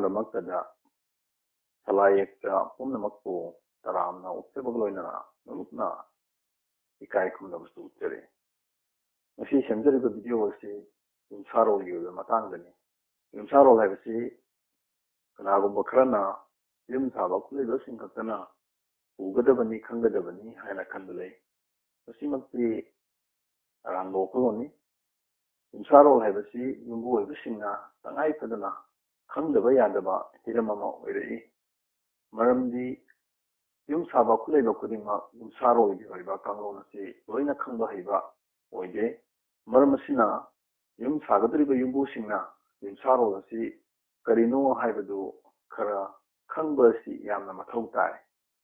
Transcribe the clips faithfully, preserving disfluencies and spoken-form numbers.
ꯗꯃꯛꯇꯗ ꯁꯂꯥꯏ ꯌꯦꯛꯄ ꯄꯨꯝꯅꯃꯛꯄꯨ ꯇꯔꯥꯝꯅ ꯑꯣꯛꯆꯕꯒ ꯂꯣꯏꯅꯅ ꯅꯣꯂꯨꯛꯅ ꯏꯀꯥꯏ ꯈꯨꯝꯅꯕꯁꯨ ꯎꯠꯆꯔꯤ꯫ ꯉꯁꯤ ꯁꯦꯝꯖꯔꯤꯕ video ꯑꯁꯤ ꯌꯨꯝꯁꯥꯔꯣꯜꯒꯤ ꯑꯣꯏꯕ ꯃꯇꯥꯡꯗꯅꯤ꯫ ꯌꯨꯝꯁꯥꯔꯣꯜ ꯍꯥꯏꯕꯁꯤ ꯀꯅꯥꯒꯨꯝꯕ ꯈꯔꯅ ꯌꯨꯝ ꯁꯥꯕ ꯈꯨꯠꯂꯩꯕꯁꯤꯡ ꯈꯛꯇꯅ ꯎꯒꯗꯕꯅꯤ, ꯈꯪꯒꯗꯕꯅꯤ ꯍꯥꯏꯅ ꯈꯟꯕ ꯂꯩ꯫ ꯃꯁꯤꯃꯛꯇꯤ ꯑꯔꯥꯟꯕ ꯋꯥꯈꯜꯂꯣꯟꯅꯤ꯫ ꯌꯨꯝꯁꯥꯔꯣꯜ ꯍꯥꯏꯕꯁꯤ ꯌꯨꯝꯕꯨ ꯑꯣꯏꯕꯁꯤꯡꯅ ꯇꯉꯥꯏ ꯐꯗꯅ ꯈꯪꯗꯕ ꯌꯥꯗꯕ ꯍꯤꯔꯝ ꯑꯃ ꯑꯣꯏꯔꯛꯏ꯫ ꯃꯔꯝꯗꯤ ꯌꯨꯝ ꯁꯥꯕ ꯈꯨꯠꯂꯩꯕ ꯈꯨꯗꯤꯡꯃꯛ ꯌꯨꯝꯁꯥꯔꯣꯜꯒꯤ ꯑꯣꯏꯕ ꯀꯥꯡꯂꯣꯟ ꯑꯁꯤ ꯂꯣꯏꯅ ꯈꯪꯕ ꯍꯩꯕ ꯑꯣꯏꯗꯦ꯫ ꯃꯔꯝ ꯑꯁꯤꯅ ꯌꯨꯝ ꯁꯥꯒꯗꯧꯔꯤꯕ ꯌꯨꯝꯕꯨꯁꯤꯡꯅ ꯌꯨꯝꯁꯥꯔꯣꯜ ꯑꯁꯤ ꯀꯔꯤꯅꯣ ꯍꯥꯏꯕꯗꯨ ꯈꯔ ꯈꯪꯕ ꯑꯁꯤ ꯌꯥꯝꯅ ꯃꯊꯧ ꯇꯥꯏ꯫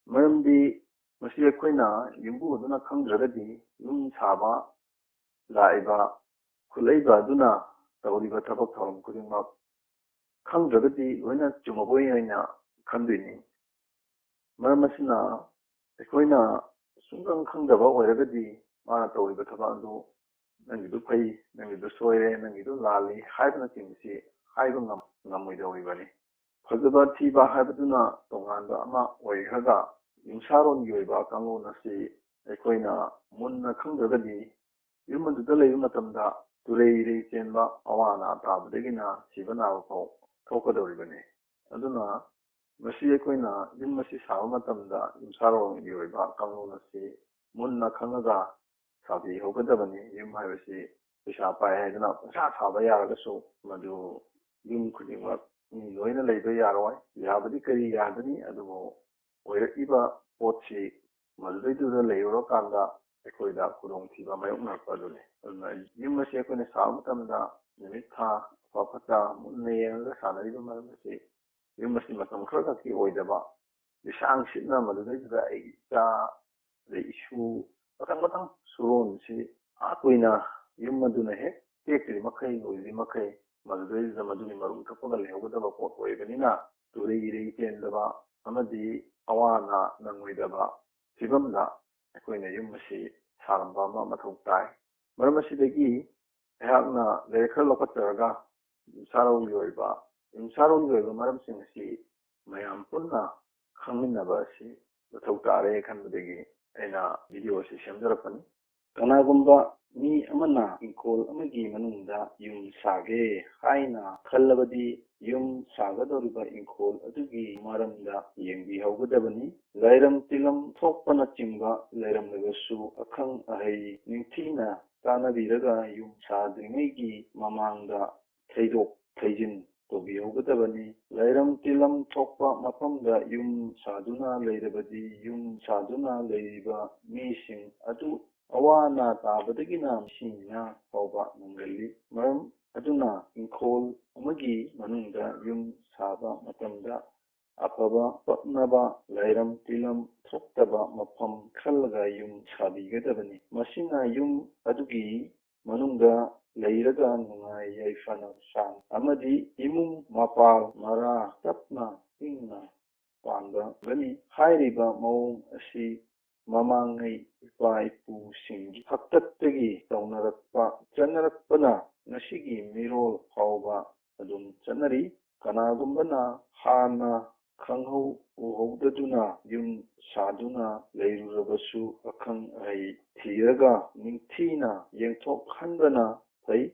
ꯃꯔꯝꯗꯤ ꯃꯁꯤ ꯑꯩꯈꯣꯏꯅ ꯌꯨꯝꯕꯨ ꯑꯗꯨꯅ ꯈꯪꯗ꯭ꯔꯒꯗꯤ ꯌꯨꯝ ꯁꯥꯕ ꯂꯥꯛꯏꯕ ꯈꯨꯠꯂꯩꯕ ꯑꯗꯨꯅ ꯇꯧꯔꯤꯕ ꯊꯕꯛ ꯊꯧꯔꯝ ꯈꯨꯗꯤꯡꯃꯛ ꯈꯪꯗ꯭ꯔꯒꯗꯤ ꯂꯣꯏꯅ ꯆꯨꯝꯃꯕꯣꯏ ꯑꯣꯏꯅ ꯈꯟꯗꯣꯏꯅꯤ꯫ ꯃꯔꯝ ꯑꯁꯤꯅ ꯑꯩꯈꯣꯏꯅ ꯁꯨꯡꯈꯪ ꯈꯪꯗꯕ ꯑꯣꯏꯔꯒꯗꯤ ꯃꯥꯅ ꯇꯧꯔꯤꯕ ꯊꯕꯛ ꯑꯗꯨ "ꯅꯪꯒꯤꯗꯨ ꯐꯩ, ꯅꯪꯒꯤꯗꯨ ꯁꯣꯏꯔꯦ, ꯅꯪꯒꯤꯗꯨ ꯂꯥꯜꯂꯤ" ꯍꯥꯏꯕꯅꯆꯤꯡꯕꯁꯤ ꯍꯥꯏꯕ ꯉꯝ-, ꯉꯝꯃꯣꯏꯗꯧꯔꯤꯕꯅꯤ꯫ ꯐꯖꯕ ꯊꯤꯕ ꯍꯥꯏꯕꯗꯨꯅ ꯇꯣꯉꯥꯟꯕ ꯑꯃ ꯑꯣꯏꯈ꯭ꯔꯒ, ꯌꯨꯝꯁꯥꯔꯣꯜꯒꯤ ꯑꯣꯏꯕ ꯀꯥꯡꯂꯣꯟ ꯑꯁꯤ ꯑꯩꯈꯣꯏꯅ ꯃꯨꯟꯅ ꯈꯪꯗ꯭ꯔꯒꯗꯤ ꯌꯨꯝ ꯑꯗꯨꯗ ꯂꯩꯕ ꯃꯇꯝꯗ ꯇꯨꯔꯩ ꯏꯔꯩ ꯆꯦꯟꯕ, ꯑꯋꯥ ꯑꯅꯥ ꯇꯥꯕꯗꯒꯤꯅ ꯁꯤꯕ ꯅꯥꯕ ꯐꯥꯎ ꯊꯣꯛꯀꯗꯧꯔꯤꯕꯅꯤ꯫ ꯑꯗꯨꯅ ꯃꯁꯤ ꯑꯩꯈꯣꯏꯅ ꯌꯨꯝ ꯑꯁꯤ ꯁꯥꯕ ꯃꯇꯝꯗ ꯌꯨꯝꯁꯥꯔꯣꯜꯒꯤ ꯑꯣꯏꯕ ꯀꯥꯡꯂꯣꯟ ꯑꯁꯤ ꯃꯨꯟꯅ ꯈꯪꯉꯒ ꯁꯥꯕꯤꯍꯧꯒꯗꯕꯅꯤ꯫ ꯌꯨꯝ ꯍꯥꯏꯕꯁꯤ ꯄꯩꯁꯥ ꯄꯥꯏ ꯍꯥꯏꯗꯨꯅ ꯄꯪꯁꯥ ꯁꯥꯕ ꯌꯥꯔꯒꯁꯨ ꯃꯗꯨ ꯌꯨꯝ ꯈꯨꯗꯤꯡꯃꯛ ꯃꯤ ꯂꯣꯏꯅ ꯂꯩꯕ ꯌꯥꯔꯣꯏ꯫ ꯌꯥꯕꯗꯤ ꯀꯔꯤ ꯌꯥꯒꯅꯤ? ꯑꯗꯨꯕꯨ ꯑꯣꯏꯔꯛꯏꯕ ꯄꯣꯠꯁꯤ ꯃꯗꯨꯗꯩꯗꯨꯗ ꯂꯩꯔꯨꯔꯀꯥꯟꯗ ꯑꯩꯈꯣꯏꯗ ꯈꯨꯗꯣꯡꯊꯤꯕ ꯃꯥꯌꯣꯛꯅꯔꯛꯄ ꯑꯗꯨꯅꯤ꯫ ꯑꯗꯨꯅ ꯌꯨꯝ ꯑꯁꯤ ꯑꯩꯈꯣꯏꯅ ꯁꯥꯕ ꯃꯇꯝꯗ ꯅꯨꯃꯤꯠ ꯊꯥ ꯑꯐ ꯐꯠꯇ ꯃꯨꯟꯅ ꯌꯦꯡꯉꯒ ꯁꯥꯟꯅꯔꯤꯕ ꯃꯔꯝ ꯑꯁꯤ ꯌꯨꯝ ꯑꯁꯤ ꯃꯇꯝ ꯈꯔꯈꯛꯀꯤ ꯑꯣꯏꯗꯕ, ꯂꯤꯁꯥꯡ ꯁꯤꯠꯅ ꯃꯗꯨꯗꯩꯗꯨꯗ ꯑꯩꯒꯤ ꯏꯆꯥ, ꯑꯗꯩ ꯏꯁꯨ, ꯃꯊꯪ ꯃꯊꯪ ꯁꯨꯔꯣꯟꯁꯤ ꯑꯥ ꯀꯨꯏꯅ ꯌꯨꯝ ꯑꯗꯨꯅ ꯍꯦꯛ ꯇꯦꯛꯇ꯭ꯔꯤ ꯃꯈꯩ, ꯂꯣꯏꯗ꯭ꯔꯤ ꯃꯈꯩ ꯃꯗꯨꯗꯩꯗꯨꯗ ꯃꯗꯨꯒꯤ ꯃꯔꯨꯝ ꯊꯣꯛꯄꯒ ꯂꯩꯍꯧꯒꯗꯕ ꯄꯣꯠ ꯑꯣꯏꯕꯅꯤꯅ ꯇꯨꯔꯩ ꯏꯔꯩ ꯆꯦꯟꯗꯕ ꯑꯃꯗꯤ ꯑꯋꯥ ꯑꯅꯥ ꯅꯪꯉꯣꯏꯗꯕ ꯐꯤꯕꯝꯗ ꯑꯩꯈꯣꯏꯅ ꯌꯨꯝ ꯑꯁꯤ ꯁꯥꯔꯝꯕ ꯑꯃ ꯃꯊꯧ ꯇꯥꯏ꯫ ꯃꯔꯝ ꯑꯁꯤꯗꯒꯤ ꯑꯩꯍꯥꯛꯅ ꯂꯥꯏꯔꯤꯛ ꯈꯔ ꯂꯧꯈꯠꯆꯔꯒ ꯌꯨꯝꯁꯥꯔꯣꯜꯒꯤ ꯑꯣꯏꯕ ꯌꯨꯝꯁꯥꯔꯣꯜꯒꯤ ꯑꯣꯏꯕ ꯃꯔꯝꯁꯤꯡ ꯑꯁꯤ ꯃꯌꯥꯝ ꯄꯨꯟꯅ ꯈꯪꯃꯤꯟꯅꯕ ꯑꯁꯤ ꯃꯊꯧ ꯇꯥꯔꯦ ꯈꯟꯕꯗꯒꯤ ꯑꯩꯅ ꯚꯤꯗꯤꯑꯣ ꯑꯁꯤ ꯁꯦꯝꯖꯔꯛꯄꯅꯤ꯫ ꯀꯅꯥꯒꯨꯝꯕ ꯃꯤ ꯑꯃꯅ ꯏꯪꯈꯣꯜ ꯑꯃꯒꯤ ꯃꯅꯨꯡꯗ ꯌꯨꯝ ꯁꯥꯒꯦ ꯍꯥꯏꯅ ꯈꯜꯂꯕꯗꯤ, ꯌꯨꯝ ꯁꯥꯒꯗꯧꯔꯤꯕ ꯏꯪꯈꯣꯜ ꯑꯗꯨꯒꯤ ꯃꯔꯝꯗ ꯌꯦꯡꯕꯤꯍꯧꯒꯗꯕꯅꯤ꯫ ꯂꯩꯔꯝ ꯇꯤꯜꯂꯝ ꯊꯣꯛꯄꯅꯆꯤꯡꯕ ꯂꯩꯔꯝꯂꯒꯁꯨ, ꯑꯈꯪ ꯑꯍꯩ ꯅꯤꯡꯊꯤꯅ ꯇꯥꯟꯅꯕꯤꯔꯒ ꯌꯨꯝ ꯁꯥꯗ꯭ꯔꯤꯉꯩꯒꯤ ꯃꯃꯥꯡꯗ ꯊꯩꯗꯣꯛ ꯊꯩꯖꯤꯟ ꯇꯧꯕꯤꯍꯧꯒꯗꯕꯅꯤ꯫ ꯂꯩꯔꯝ ꯇꯤꯜꯂꯝ ꯊꯣꯛꯄ ꯃꯐꯝꯗ ꯌꯨꯝ ꯁꯥꯗꯨꯅ ꯂꯩꯔꯕꯗꯤ, ꯌꯨꯝ ꯁꯥꯗꯨꯅ ꯂꯩꯔꯤꯕ ꯃꯤꯁꯤꯡ ꯑꯗꯨ ꯑꯋꯥ ꯑꯅꯥ ꯇꯥꯕꯗꯒꯤꯅ ꯁꯤꯅ ꯐꯥꯎꯕ ꯅꯪꯒꯜꯂꯤ꯫ ꯃꯔꯝ ꯑꯗꯨꯅ ꯏꯪꯈꯣꯜ ꯑꯃꯒꯤ ꯃꯅꯨꯡꯗ ꯌꯨꯝ ꯁꯥꯕ ꯃꯇꯝꯗ ꯑꯐꯕ ꯄꯛꯅꯕ ꯂꯩꯔꯝ ꯇꯤꯜꯂꯝ ꯊꯣꯛꯇꯕ ꯃꯐꯝ ꯈꯜꯂꯒ ꯌꯨꯝ ꯁꯥꯕꯤꯒꯗꯕꯅꯤ꯫ ꯃꯁꯤꯅ ꯌꯨꯝ ꯑꯗꯨꯒꯤ ꯃꯅꯨꯡꯗ ꯂꯩꯔꯒ ꯅꯨꯡꯉꯥꯏ ꯌꯥꯏꯐꯅ ꯁꯥꯡ ꯑꯃꯗꯤ ꯏꯃꯨꯡ ꯃꯄꯥꯜ ꯃꯔꯥ ꯇꯞꯅ ꯏꯪꯅ ꯄꯥꯟꯕ ꯉꯝꯒꯅꯤ꯫ ꯍꯥꯏꯔꯤꯕ ꯃꯑꯣꯡ ꯑꯁꯤ ꯃꯃꯥꯡꯉꯩ ꯏꯄꯥ ꯏꯄꯨꯁꯤꯡꯒꯤ ꯍꯥꯛꯇꯛꯇꯒꯤ ꯇꯧꯅꯔꯛꯄ, ꯆꯠꯅꯔꯛꯄꯅ ꯉꯁꯤꯒꯤ ꯃꯤꯔꯣꯜ ꯐꯥꯎꯕ ꯑꯗꯨꯝ ꯆꯠꯅꯔꯤ꯫ ꯀꯅꯥꯒꯨꯝꯕꯅ ꯍꯥꯟꯅ ꯈꯪꯍꯧ ꯎꯍꯧꯗꯗꯨꯅ ꯌꯨꯝ ꯁꯥꯗꯨꯅ ꯂꯩꯔꯨꯔꯕꯁꯨ, ꯑꯈꯪ ꯑꯍꯩ ꯊꯤꯔꯒ ꯅꯤꯡꯊꯤꯅ ꯌꯦꯡꯊꯣꯛꯍꯟꯕꯅ ꯐꯩ꯫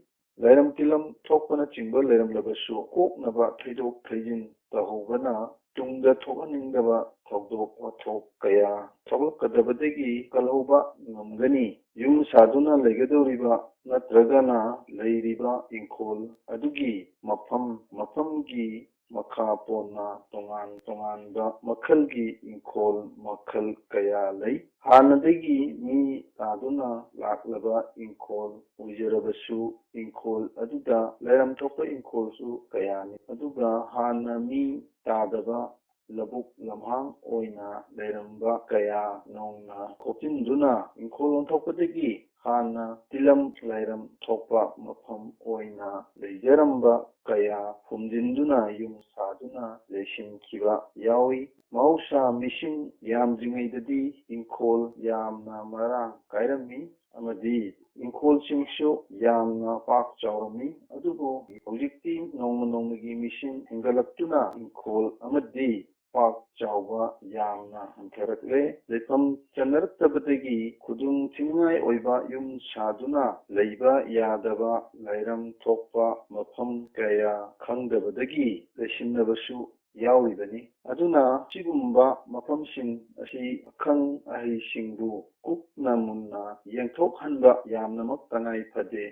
ꯂꯩꯔꯝ ꯇꯤꯜꯂꯝ ꯊꯣꯛꯄꯅꯆꯤꯡꯕ ꯂꯩꯔꯝꯂꯕꯁꯨ, ꯀꯣꯛꯅꯕ ꯊꯩꯗꯣꯛ ꯊꯩꯖꯤꯟ ꯇꯧꯍꯧꯕꯅ ꯇꯨꯡꯗ ꯊꯣꯛꯍꯟꯅꯤꯡꯗꯕ ꯊꯧꯗꯣꯛ ꯋꯥꯊꯣꯛ ꯀꯌꯥ ꯊꯣꯛꯂꯛꯀꯗꯕꯗꯒꯤ ꯀꯜꯍꯧꯕ ꯉꯝꯒꯅꯤ꯫ ꯌꯨꯝ ꯁꯥꯗꯨꯅ ꯂꯩꯒꯗꯧꯔꯤꯕ ꯅꯠꯇ꯭ꯔꯒꯅ ꯂꯩꯔꯤꯕ ꯏꯪꯈꯣꯜ ꯑꯗꯨꯒꯤ ꯃꯐꯝ ꯃꯐꯝꯒꯤ ꯃꯈꯥ ꯄꯣꯟꯅ ꯇꯣꯉꯥꯟ ꯇꯣꯉꯥꯟꯕ ꯃꯈꯜꯒꯤ ꯏꯪꯈꯣꯜ ꯃꯈꯜ ꯀꯌꯥ ꯂꯩ꯫ ꯍꯥꯟꯅꯗꯒꯤ ꯃꯤ ꯇꯥꯗꯨꯅ ꯂꯥꯛꯂꯕ ꯏꯪꯈꯣꯜ ꯑꯣꯏꯖꯔꯕꯁꯨ, ꯏꯪꯈꯣꯜ ꯑꯗꯨꯗ ꯂꯩꯔꯝ ꯊꯣꯛꯄ ꯏꯪꯈꯣꯜꯁꯨ ꯀꯌꯥꯅꯤ꯫ ꯑꯗꯨꯒ ꯍꯥꯟꯅ ꯃꯤ ꯇꯥꯗꯕ ꯂꯧꯕꯨꯛ ꯂꯝꯍꯥꯡ ꯑꯣꯏꯅ ꯂꯩꯔꯝꯕ ꯀꯌꯥ ꯅꯧꯅ ꯈꯣꯞꯆꯤꯟꯗꯨꯅ ꯏꯪꯈꯣꯜ ꯑꯣꯟꯊꯣꯛꯄꯗꯒꯤ ꯍꯥꯟꯅ ꯇꯤꯜꯂꯝ ꯂꯩꯔꯝ ꯊꯣꯛꯄ ꯃꯐꯝ ꯑꯣꯏꯅ ꯂꯩꯖꯔꯝꯕ ꯀꯌꯥ ꯐꯨꯝꯖꯤꯟꯗꯨꯅ ꯌꯨꯝ ꯁꯥꯗꯨꯅ ꯂꯩꯁꯤꯟꯈꯤꯕ ꯌꯥꯎꯏ꯫ ꯃꯍꯧꯁꯥ ꯃꯤꯁꯤꯡ ꯌꯥꯝꯗ꯭ꯔꯤꯉꯩꯗꯗꯤ ꯏꯪꯈꯣꯜ ꯌꯥꯝꯅ ꯃꯔꯥꯡ ꯀꯥꯏꯔꯝꯃꯤ꯫ ꯑꯃꯗꯤ ꯏꯪꯈꯣꯜꯁꯤꯡꯁꯨ ꯌꯥꯝꯅ ꯄꯥꯛ ꯆꯥꯎꯔꯝꯃꯤ꯫ ꯑꯗꯨꯕꯨ ꯍꯧꯖꯤꯛꯇꯤ ꯅꯣꯡꯃ ꯅꯣꯡꯃꯒꯤ ꯃꯤꯁꯤꯡ ꯍꯦꯟꯒꯠꯂꯛꯇꯨꯅ ꯏꯪꯈꯣꯜ ꯑꯃꯗꯤ ꯄꯥꯛ ꯆꯥꯎꯕ ꯌꯥꯝꯅ ꯍꯟꯊꯔꯛꯂꯦ꯫ ꯂꯩꯐꯝ ꯆꯟꯅꯔꯛꯇꯕꯗꯒꯤ ꯈꯨꯗꯣꯡ ꯊꯤꯅꯤꯡꯉꯥꯏ ꯑꯣꯏꯕ ꯌꯨꯝ ꯁꯥꯗꯨꯅ ꯂꯩꯕ ꯌꯥꯗꯕ ꯂꯥꯏꯔꯝ ꯊꯣꯛꯄ ꯃꯐꯝ ꯀꯌꯥ ꯈꯪꯗꯕꯗꯒꯤ ꯂꯩꯁꯤꯟꯅꯕꯁꯨ ꯌꯥꯎꯔꯤꯕꯅꯤ꯫ ꯑꯗꯨꯅ ꯁꯤꯒꯨꯝꯕ ꯃꯐꯝꯁꯤꯡ ꯑꯁꯤ ꯑꯈꯪ ꯑꯍꯩꯁꯤꯡꯕꯨ ꯀꯨꯞꯅ ꯃꯨꯟꯅ ꯌꯦꯡꯊꯣꯛꯍꯟꯕ ꯌꯥꯝꯅꯃꯛ ꯇꯉꯥꯏ ꯐꯗꯦ꯫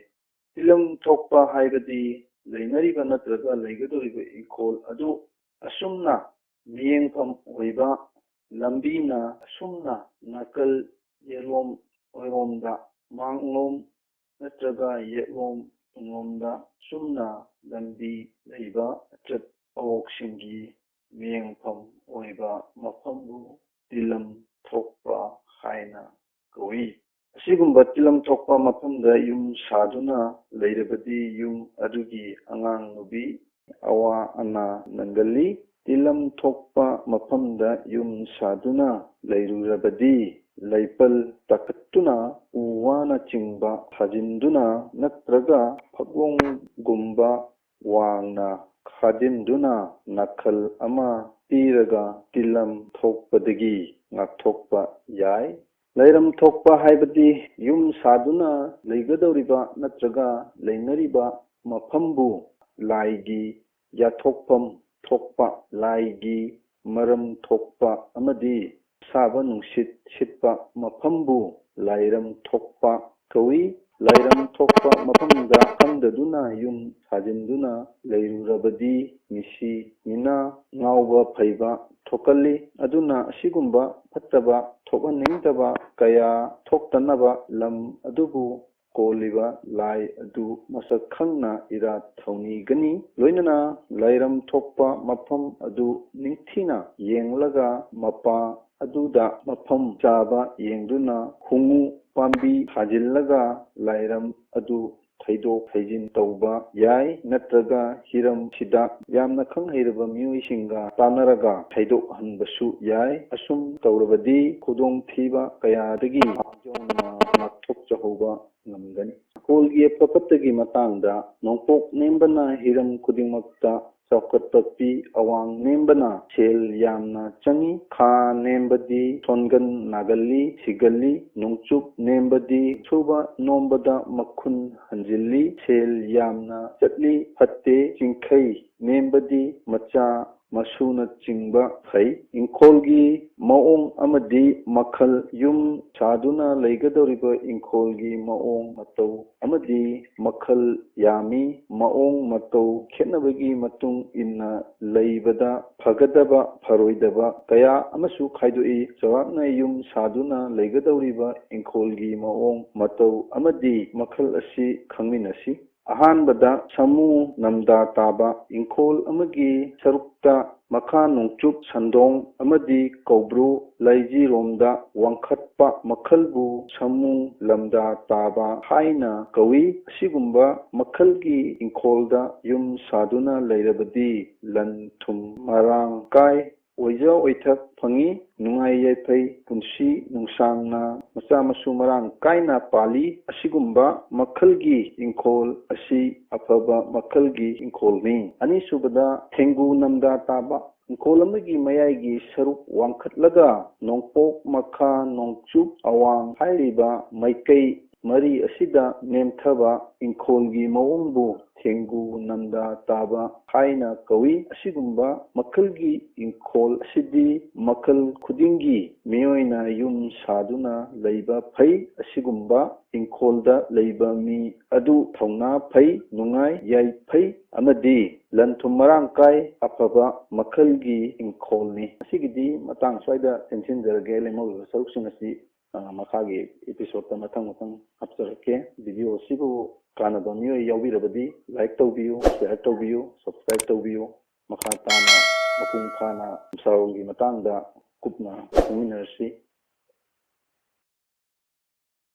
ꯇꯤꯂꯝ ꯊꯣꯛꯄ ꯍꯥꯏꯕꯗꯤ ꯂꯩꯅꯔꯤꯕ ꯅꯠꯇ꯭ꯔꯒ ꯂꯩꯒꯗꯧꯔꯤꯕ ꯏꯪꯈꯣꯜ ꯑꯗꯨ ꯑꯁꯨꯝꯅ ꯃꯤꯠꯌꯦꯡꯐꯝ ꯑꯣꯏꯕ ꯂꯝꯕꯤꯅ ꯑꯁꯨꯝꯅ ꯅꯥꯀꯜ ꯌꯦꯠꯂꯣꯝ ꯑꯣꯏꯔꯣꯝꯗ, ꯃꯥꯡꯂꯣꯝ ꯅꯠꯇ꯭ꯔꯒ ꯌꯦꯠꯂꯣꯝ ꯇꯨꯡꯂꯣꯝꯗ ꯆꯨꯝꯅ ꯂꯝꯕꯤ ꯂꯩꯕ ꯑꯆꯠ ꯑꯋꯣꯛꯁꯤꯡꯒꯤ ꯃꯤꯠꯌꯦꯡꯐꯝ ꯑꯣꯏꯕ ꯃꯐꯝꯕꯨ ꯇꯤꯂꯝ ꯊꯣꯛꯄ ꯍꯥꯏꯅ ꯀꯧꯏ꯫ ꯑꯁꯤꯒꯨꯝꯕ ꯇꯤꯂꯝ ꯊꯣꯛꯄ ꯃꯐꯝꯗ ꯌꯨꯝ ꯁꯥꯗꯨꯅ ꯂꯩꯔꯕꯗꯤ ꯌꯨꯝ ꯑꯗꯨꯒꯤ ꯑꯉꯥꯡ ꯅꯨꯕꯤ ꯑꯋꯥ ꯑꯅꯥ ꯅꯪꯒꯜꯂꯤ꯫ ꯇꯤꯂꯝ ꯊꯣꯛꯄ ꯃꯐꯝꯗ ꯌꯨꯝ ꯁꯥꯗꯨꯅ ꯂꯩꯔꯨꯔꯕꯗꯤ ꯂꯩꯄꯜ ꯇꯥꯈꯠꯇꯨꯅ ꯎ ꯋꯥꯅꯆꯤꯡꯕ ꯊꯥꯖꯤꯟꯗꯨꯅ ꯅꯠꯇ꯭ꯔꯒ ꯐꯛꯂꯣꯡꯒꯨꯝꯕ ꯋꯥꯡꯅ ꯈꯥꯖꯤꯟꯗꯨꯅ ꯅꯥꯀꯜ ꯑꯃ ꯄꯤꯔꯒ ꯇꯤꯂꯝ ꯊꯣꯛꯄꯗꯒꯤ ꯉꯥꯛꯊꯣꯛꯄ ꯌꯥꯏ꯫ ꯂꯩꯔꯝ ꯊꯣꯛꯄ ꯍꯥꯏꯕꯗꯤ ꯌꯨꯝ ꯁꯥꯗꯨꯅ ꯂꯩꯒꯗꯧꯔꯤꯕ ꯅꯠꯇ꯭ꯔꯒ ꯂꯩꯅꯔꯤꯕ ꯃꯐꯝꯕꯨ ꯂꯥꯏꯒꯤ ꯌꯥꯊꯣꯛꯐꯝ ꯊꯣꯛꯄ, ꯂꯥꯏꯒꯤ ꯃꯔꯝ ꯊꯣꯛꯄ ꯑꯃꯗꯤ ꯑꯁꯥꯕ ꯅꯨꯡꯁꯤꯠ ꯁꯤꯠꯄ ꯃꯐꯝꯕꯨ ꯂꯥꯏꯔꯝ ꯊꯣꯛꯄ ꯀꯧꯏ꯫ ꯂꯥꯏꯔꯝ ꯊꯣꯛꯄ ꯃꯐꯝꯗ ꯈꯪꯗꯗꯨꯅ ꯌꯨꯝ ꯁꯥꯖꯤꯟꯗꯨꯅ ꯂꯩꯔꯨꯔꯕꯗꯤ ꯃꯤꯁꯤ ꯃꯤꯅꯥ ꯉꯥꯎꯕ ꯐꯩꯕ ꯊꯣꯛꯀꯜꯂꯤ꯫ ꯑꯗꯨꯅ ꯑꯁꯤꯒꯨꯝꯕ ꯐꯠꯇꯕ ꯊꯣꯛꯍꯟꯅꯤꯡꯗꯕ ꯀꯌꯥ ꯊꯣꯛꯇꯅꯕ ꯂꯝ ꯑꯗꯨꯕꯨ ꯀꯣꯜꯂꯤꯕ ꯂꯥꯏ ꯑꯗꯨ ꯃꯁꯛ ꯈꯪꯅ ꯏꯔꯥꯠ ꯊꯧꯅꯤꯒꯅꯤ꯫ ꯂꯣꯏꯅꯅ ꯂꯥꯏꯔꯝ ꯊꯣꯛꯄ ꯃꯐꯝ ꯑꯗꯨ ꯅꯤꯡꯊꯤꯅ ꯌꯦꯡꯂꯒ ꯃꯄꯥ ꯑꯗꯨꯗ ꯃꯐꯝ ꯆꯥꯕ ꯌꯦꯡꯗꯨꯅ ꯍꯨꯉꯨ ꯄꯥꯝꯕꯤ ꯊꯥꯖꯤꯜꯂꯒ ꯂꯥꯏꯔꯝ ꯑꯗꯨ ꯍꯩꯗꯣꯛ ꯍꯩꯖꯤꯟ ꯇꯧꯕ ꯌꯥꯏ, ꯅꯠꯇ꯭ꯔꯒ ꯍꯤꯔꯝꯁꯤꯗ ꯌꯥꯝꯅ ꯈꯪ ꯍꯩꯔꯕ ꯃꯤꯑꯣꯏꯁꯤꯡꯒ ꯇꯥꯟꯅꯔꯒ ꯍꯩꯗꯣꯛꯍꯟꯕꯁꯨ ꯌꯥꯏ꯫ ꯑꯁꯨꯝ ꯇꯧꯔꯕꯗꯤ ꯈꯨꯗꯣꯡꯊꯤꯕ ꯀꯌꯥꯗꯒꯤ ꯃꯥꯡꯖꯧꯅꯅ ꯉꯥꯛꯊꯣꯛꯆꯍꯧꯕ ꯉꯝꯒꯅꯤ꯫ ꯏꯪꯈꯣꯜꯒꯤ ꯑꯐ ꯐꯠꯇꯒꯤ ꯃꯇꯥꯡꯗ ꯅꯣꯡꯄꯣꯛ ꯅꯦꯝꯕꯅ ꯍꯤꯔꯝ ꯈꯨꯗꯤꯡꯃꯛꯇ ꯆꯥꯎꯈꯠꯄ ꯄꯤ꯫ ꯑꯋꯥꯡ ꯅꯦꯝꯕꯅ ꯁꯦꯜ ꯌꯥꯝꯅ ꯆꯪꯏ꯫ ꯈꯥ ꯅꯦꯝꯕꯗꯤ ꯁꯣꯟꯒꯟ ꯅꯥꯒꯜꯂꯤ, ꯁꯤꯒꯜꯂꯤ꯫ ꯅꯣꯡꯆꯨꯞ ꯅꯦꯝꯕꯗꯤ ꯁꯨꯕ ꯅꯣꯝꯕꯗ ꯃꯈꯨꯟ ꯍꯟꯖꯤꯜꯂꯤ, ꯁꯦꯜ ꯌꯥꯝꯅ ꯆꯠꯂꯤ, ꯐꯠꯇꯦ꯫ ꯆꯤꯡꯈꯩ ꯅꯦꯝꯕꯗꯤ ꯃꯆꯥ ꯃꯁꯨꯅꯆꯤꯡꯕ ꯐꯩ꯫ ꯏꯪꯈꯣꯜꯒꯤ ꯃꯑꯣꯡ ꯑꯃꯗꯤ ꯃꯈꯜ꯫ ꯌꯨꯝ ꯁꯥꯗꯨꯅ ꯂꯩꯒꯗꯧꯔꯤꯕ ꯏꯪꯈꯣꯜꯒꯤ ꯃꯑꯣꯡ ꯃꯇꯧ ꯑꯃꯗꯤ ꯃꯈꯜ ꯌꯥꯝꯃꯤ꯫ ꯃꯑꯣꯡ ꯃꯇꯧ ꯈꯦꯠꯅꯕꯒꯤ ꯃꯇꯨꯡ ꯏꯟꯅ ꯂꯩꯕꯗ ꯐꯒꯗꯕ, ꯐꯔꯣꯏꯗꯕ ꯀꯌꯥ ꯑꯃꯁꯨ ꯈꯥꯏꯗꯣꯛꯏ꯫ ꯆꯥꯎꯔꯥꯛꯅ ꯌꯨꯝ ꯁꯥꯗꯨꯅ ꯂꯩꯒꯗꯧꯔꯤꯕ ꯏꯪꯈꯣꯜꯒꯤ ꯃꯑꯣꯡ ꯃꯇꯧ ꯑꯃꯗꯤ ꯃꯈꯜ ꯑꯁꯤ ꯈꯪꯃꯤꯟꯅꯁꯤ꯫ ꯑꯍꯥꯟꯕꯗ ꯁꯥꯃꯨ ꯅꯝꯗꯥ ꯇꯥꯕ꯫ ꯏꯪꯈꯣꯜ ꯑꯃꯒꯤ ꯁꯔꯨꯛꯇ ꯃꯈꯥ ꯅꯣꯡꯆꯨꯞ ꯁꯟꯗꯣꯡ ꯑꯃꯗꯤ ꯀꯧꯕ꯭ꯔꯨ ꯂꯩꯖꯤꯔꯣꯝꯗ ꯋꯥꯡꯈꯠꯄ ꯃꯈꯜꯕꯨ ꯁꯥꯃꯨ ꯂꯝꯗꯥ ꯇꯥꯕ ꯍꯥꯏꯅ ꯀꯧꯏ꯫ ꯑꯁꯤꯒꯨꯝꯕ ꯃꯈꯜꯒꯤ ꯏꯪꯈꯣꯜꯗ ꯌꯨꯝ ꯁꯥꯗꯨꯅ ꯂꯩꯔꯕꯗꯤ ꯂꯟ ꯊꯨꯝ ꯃꯔꯥꯡ ꯀꯥꯏ, ꯑꯣꯏꯖ ꯑꯣꯏꯊꯛ ꯐꯪꯏ, ꯅꯨꯡꯉꯥꯏ ꯌꯥꯏꯐꯩ ꯄꯨꯟꯁꯤ ꯅꯨꯡꯁꯥꯡꯅ ꯃꯆꯥ ꯃꯁꯨ ꯃꯔꯥꯡ ꯀꯥꯏꯅ ꯄꯥꯜꯂꯤ꯫ ꯑꯁꯤꯒꯨꯝꯕ ꯃꯈꯜꯒꯤ ꯏꯪꯈꯣꯜ ꯑꯁꯤ ꯑꯐꯕ ꯃꯈꯜꯒꯤ ꯏꯪꯈꯣꯜꯅꯤ꯫ ꯑꯅꯤꯁꯨꯕꯗ, ꯊꯦꯡꯒꯨ ꯅꯝꯗꯥ ꯇꯥꯕ꯫ ꯏꯪꯈꯣꯜ ꯑꯃꯒꯤ ꯃꯌꯥꯏꯒꯤ ꯁꯔꯨꯛ ꯋꯥꯡꯈꯠꯂꯒ ꯅꯣꯡꯄꯣꯛ, ꯃꯈꯥ, ꯅꯣꯡꯆꯨꯞ, ꯑꯋꯥꯡ ꯍꯥꯏꯔꯤꯕ ꯃꯥꯏꯀꯩ ꯃꯔꯤ ꯑꯁꯤꯗ ꯅꯦꯝꯊꯕ ꯏꯪꯈꯣꯜꯒꯤ ꯃꯑꯣꯡꯕꯨ ꯊꯦꯡꯒꯨ ꯅꯝꯗꯥ ꯇꯥꯕ ꯍꯥꯏꯅ ꯀꯧꯏ꯫ ꯑꯁꯤꯒꯨꯝꯕ ꯃꯈꯜꯒꯤ ꯏꯪꯈꯣꯜ ꯑꯁꯤꯗꯤ ꯃꯈꯜ ꯈꯨꯗꯤꯡꯒꯤ ꯃꯤꯑꯣꯏꯅ ꯌꯨꯝ ꯁꯥꯗꯨꯅ ꯂꯩꯕ ꯐꯩ꯫ ꯑꯁꯤꯒꯨꯝꯕ ꯏꯪꯈꯣꯜꯗ ꯂꯩꯕ ꯃꯤ ꯑꯗꯨ ꯊꯧꯅꯥ ꯐꯩ, ꯅꯨꯡꯉꯥꯏ ꯌꯥꯏꯐꯩ ꯑꯃꯗꯤ ꯂꯟ ꯊꯨꯝ ꯃꯔꯥꯡ ꯀꯥꯏ, ꯑꯐꯕ ꯃꯈꯜꯒꯤ ꯏꯪꯈꯣꯜꯅꯤ꯫ ꯉꯁꯤꯒꯤꯗꯤ ꯃꯇꯥꯡ ꯁ꯭ꯋꯥꯏꯗ ꯇꯦꯟꯁꯤꯟꯖꯔꯒꯦ꯫ ꯂꯦꯝꯍꯧꯔꯤꯕ ꯁꯔꯨꯛꯁꯤꯡ ꯑꯁꯤ ꯑ, ꯃꯈꯥꯒꯤ episode ꯇ ꯃꯊꯪ ꯃꯊꯪ ꯍꯥꯞꯆꯔꯛꯀꯦ꯫ Video ꯑꯁꯤꯕꯨ ꯀꯥꯟꯅꯕ ꯃꯤꯑꯣꯏ ꯌꯥꯎꯕꯤꯔꯕꯗꯤ like ꯇꯧꯕꯤꯌꯨ, share ꯇꯧꯕꯤꯌꯨ, subscribe ꯇꯧꯕꯤꯌꯨ꯫ ꯃꯈꯥ ꯇꯥꯅ ꯃꯄꯨꯡ ꯐꯥꯅ ꯁꯥꯔꯣꯜꯒꯤ ꯃꯇꯥꯡꯗ ꯀꯨꯞꯅ ꯈꯪꯃꯤꯟꯅꯔꯁꯤ꯫